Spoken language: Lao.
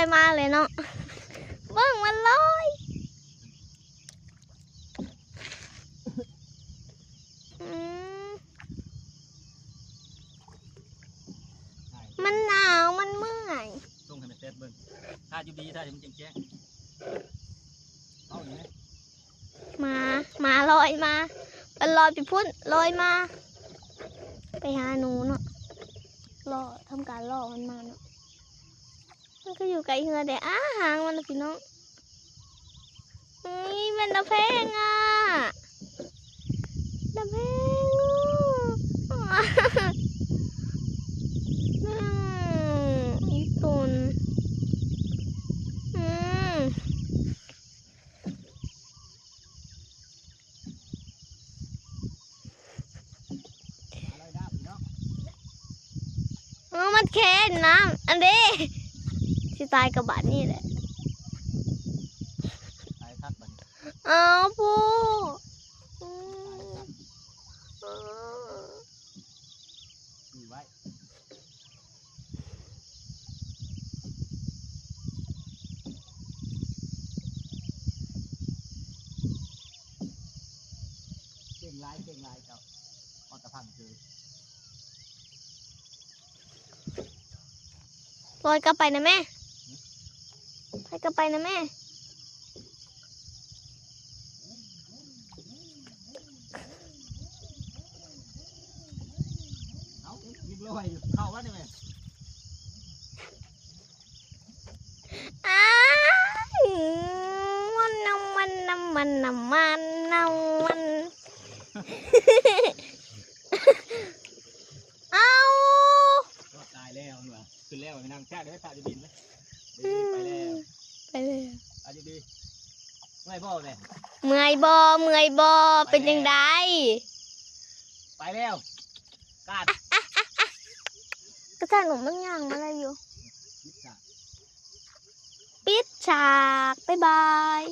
ໄປມາເລີຍເນາະ ເບິ່ງມັນລອຍ. ອືມ ມັນໜາວ ມັນເມື່ອຍ. ສົ່ງໃຫ້ແມ່ແຕດເບິ່ງ ຖ້າຢູ່ດີ ຖ້າຢູ່ມັນແຈ້ງໆ ເອົານີ້ແຫຼະ. ໝາ ໝາລອຍມາ ມັນລອຍໄປພຸ້ນ ລອຍມາ ໄປຫາໜູເນາະ ລໍ ທຳການລໍມັນມາເນາະ. ມັນກໍຢູ່ໃກ້ເຮືອແດ່ ອ້າ ຫາງມັນນະພີ່ນ້ອງ. ເອີຍ ແມ່ນຕາແພງອະ ຕາແພງ. ອືມ ອີ່ຕົນ ອືມ. ເອີ ມັນແຄ້ນນຳ ອັນເດ້ ຊິຕາຍກັບບາດນີ້ແຫຼະ ຕາຍຄັກບາດນີ້. ເອົາ ໂພ ອືມ ຕາຍຄັກ ເອີ ຊື້ໄວ້. ເກັ່ງຫຼາຍ ເກັ່ງຫຼາຍເຈົ້າ ຮອດຕະພັງເລີຍ. ລອຍກັບໄປນະແມ່ ລອຍກັບໄປນະແມ່. ເອົາ ຍັງລອຍຢູ່ ເຂົ້າວະນີ້ແມ່. ອ້າຍ ມັນນຳ ມັນນຳ ມັນນຳ ມັນນຳ ມັນ ເອົາ ຕາຍແລ້ວ ຂຶ້ນແລ້ວ ໄປນັ່ງແຊະເດີ ຖ້າຢູ່ດິນເດີ ເອີ ໄປແລ້ວ ໄປແລ້ວ ອາ ຢູ່ດີ ເມື່ອຍບໍ່ແມ່? ເມື່ອຍບໍ່? ເມື່ອຍບໍ່? ໄປແລ້ວ ເປັນຈັ່ງໃດ? ໄປແລ້ວ ກາດ ກະຈາຍໜຸ່ມມັນຍ່າງມາໄດ້ຢູ່ ປິດສາກ ປິດສາກ ບາຍບາຍ.